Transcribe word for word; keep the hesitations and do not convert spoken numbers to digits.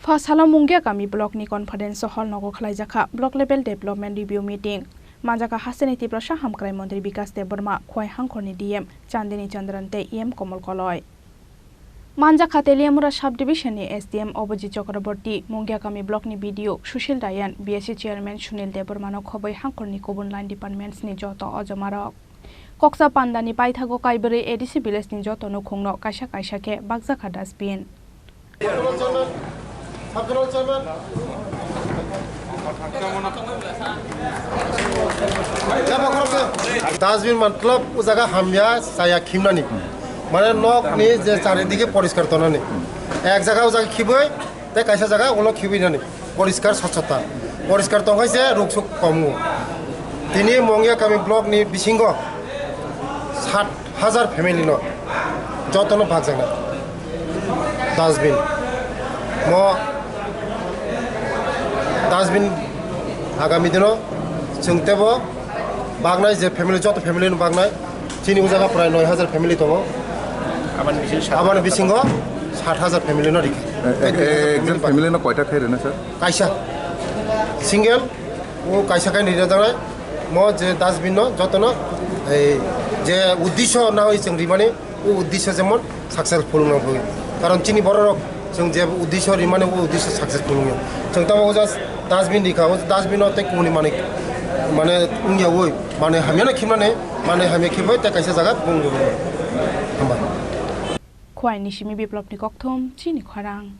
Pha salo Mungia kami block ni conference hall nogo khlaijakha block level development review meeting. Manjakha hasteni Tiprasa hamkrai montri Bikas Debbarma, Khowai hangkhorni D M Chandini Chandran tei E M Komol Koloi. Manjakha Teliamura sub division ni S D M Obojit Chakraborty, Mungia kami block ni B D O Sushil Rayan, B S C chairman Sunil Debbarma no khobwi hangkhorni kubun line departments ni joto ojomarok. Koksa pandani paithago kaibrwi A D C village ni joto nukhungno kaisa kaisa khe bakjakha dustbin. Dustbin matlab o jaga hamya saya khimnani, mane nok ni je charidike poriskar tonani, ek jaga o jaga khibwi tei kaisa jaga ulo khibwi nani. Poriskar swchhota, poriskar tongkhe se ruk suk komu. Tini Mungia kami block ni bisingo sat hajar family no jotono bakjaknai dustbin. Mo dustbin agami dino chwng tebo baknai je family, joto family no baknai. Chini o jaga prai noi hajar family tongo. Aboni bisingo sat Aboni bisingo sat hajar family no rikha. E, e, e, exact family no koita khe rwna, sir? Kaisa. Single, o kaisa khe rina jangnai. Mo je dustbin no jotono, ei, je uddisho na oi chwng rimani, o uddisho jemon successful wngna bagwi. Karon chini bororok chwng je uddisho rimani, o uddisho successful wngya. Chwng tamo o just dustbin rikha, o dustbin o tei kubuni manwi, mane wngya oi, mane hamya no khimnani, mane hamya khibwi tei kaisa jaga bung rwmani. Hamba. Khowai ni simi Biplop ni kokthum, chini khorang.